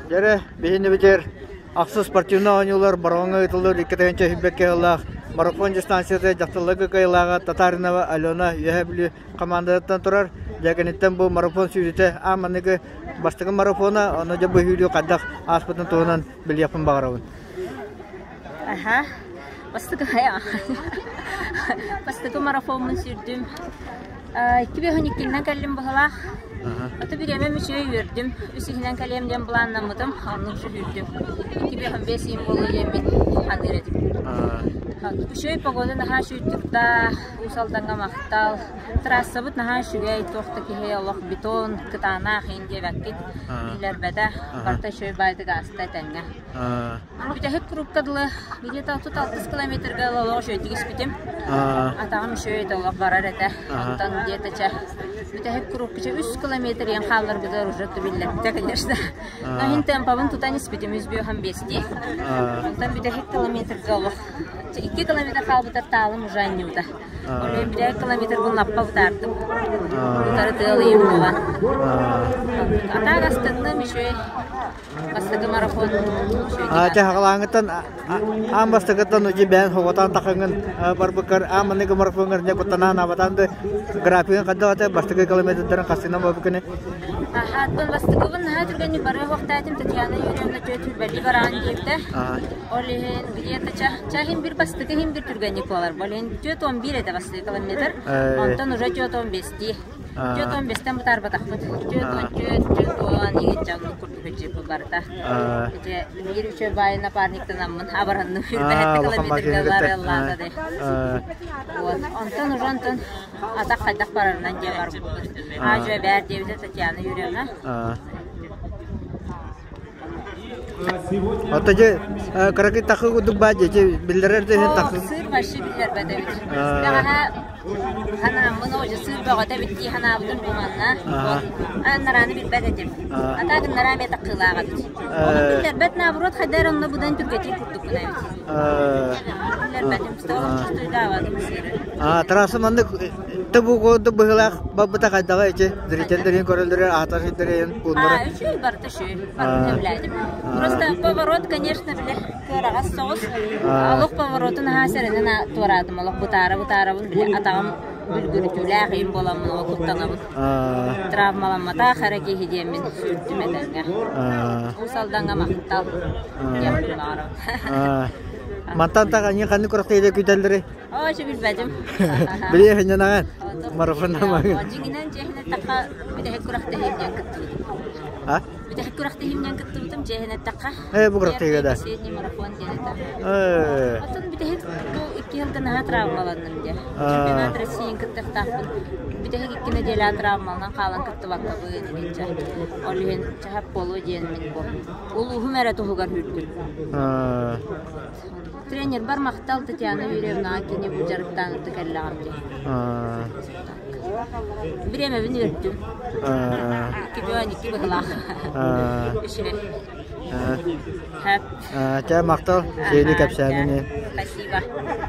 Дьэрэ, биһинибитигэр ахсыс спортивнай оонньуулар Бороҕоҥҥо ыытыллар 2 сүүрбэккэ сыллаах марафон дистанцията дьахталларга кыайыылааҕа Татаринова Алена Үөһээ Бүлүү хамаандатыттан турар. Дьэ киниттэн бу марафон сүүрүүтэ аан маныгы бастакы марафона, ону дьэ бу сүүрүү хайдах ааспытын туһунан билиэхпин баҕарабын. Аха. Бастакы Бастакы марафоммун сүүрдүм. 2012-нэн кэллим быһылаах. Ото бириэмэм үчүгэй үөрдүм. Үс иһинэн кэлиэм диэн былааннаммытым, оннук сүүрдүм. 2005 иһин буолуо диэммин саныыр этим. Үчүгэй погода наһаа сүүрдүктаах, Уус Алдаҥҥа махтал. Трассабыт наһаа үчүгэй, туох да киһи олох бетон, кытаанах иһин диэбэккит биллэрбэтэ. Барыта үчүгэй баайдык ааста этэҥҥэ. Бүтэһик курукка дылы где-то 36 километрга олох үчүгэйдик испитим. Атаҕым үчүгэй этэ, олох барар этэ. Онтон где-то чэ бүтэһик курукка чэ 3 километр иэн хаалларбытыгар уже биллэрбитэ, конечно. Но иһин темпабын тутан испитим 3,5 дии. Онтон бүтэһик километрга олох 2 километр хаалбытар таалым уже анньыбыта. Ол иһин бүтэһик километрбын лаппа бытаардым. Утары тыал ыйым буолан. Атаак астынным үчүгэй. Бастакы марафон Чэ хаҕалааҥҥыттан аан бастакыттан ути бэйэн хоҕотоон тахаҥҥын барбыккар аан маныгы марафоҥҥар не куттанаан абатаан да графигын хайдах этэ бастакы километрдарын хастыынан буолбуккуный? Аһааттан бастакыбын наһаа түргэнник барыа уохтаатым Татьяна Юрьевна түөрт сүүрбэлии бараан диэбитэ. Ол иһин где-то ча иһин бир бастакы иһин бир түргэнник буолар. Ол иһин 411 этэ бастакы километр. Онтон уже 415-тии. 415-тэн бытаарбатахпыт. 414, 410 игин оннук курдук илдьиппит барыта. Ити биир үчүгэй баайы напарниктанаммын абаранным сүүрбэһэттэ километрга барыаллаата де. Вот. Онтон уже онтон атах хайдах барарынан дьэ барбыппыт. Аа-дьуо бээр диэбитэ Татьяна Юрьевна. Ото дьэ кыракый тахы курдук баа дьэ биллэрэр да иһин тахы. Сыыр вообще биллэрбэт эбит. Бэҕэһээ Ханааммын оо дьэ сыыр бөҕөтө эбит дии санаабытым бу манна. Аннарааны билбэт этим. Атаа гыннараа эмиэ таккыылаах эбит. Ону биллэрбэт наоборот хайда эрэ онно быдан түргэтиир курдукпун эбит. Биллэрбэтим. Олох чувствуйдаабатым сыыры. А трасса маннык тобу курдук быһыылаах барбыта хайдаҕа ити зрителлэрин көрөллөрө аатар сирдэрин пууннара. А үчүгэй барыта үчүгэй. Барытын сөбүлээтим. Просто поворот, конечно, бile кыараҕас соҕус. Олох поворотун аһаа сэрэнэн туораатым. Олох бытаара-бытаарабын били атаҕым бүлгүрүтүүлээх иһин буоламмын ол куттанабын. Травмаламматах эрэ киһи диэммин сүүрдүм этэҥҥэ. Уус Алдаҥҥа махтал диэхпин баҕарабын. Мантан таҕа аньыы ханнык күрэхтэһиигэ күүтэллэрий? Оо, чэ билбэтим. Билиэ сынньанаҕын. Марафоннамаҕын. Дьиҥинэн дьиэһин эттэххэ бүтэһик күрэхтэһиим диэн кыттыбытым. А? Бүтэһик күрэхтэһиим диэн кыттыбытым дьиэһин эттэххэ. Ээ, бу күрэхтэһиигэ да. Последний марафон диэн этэ. Ээ. Оттон бүтэһик бу икки сылга наһаа травмаланным диэ. Чемпионат России кыттыахтаахпын. Бүтэһик икки нэдиэлэ травмаланан хаалан кыттыбаккабын инчэ. Ол иһин чаһап буолуо диэн мин бу. Улууһум эрэ туһугар сүүрдүм. Тренербар махтал Татьяна Юрьевнаҕа кини бу дьарыктаан ытык кэллэҕим дии. Бириэмэбин үөрдүм. Икки бүөн икки быһылаах. Үчүгэй. Чэ, махтал, сиэли кэпсээнини. Спасибо.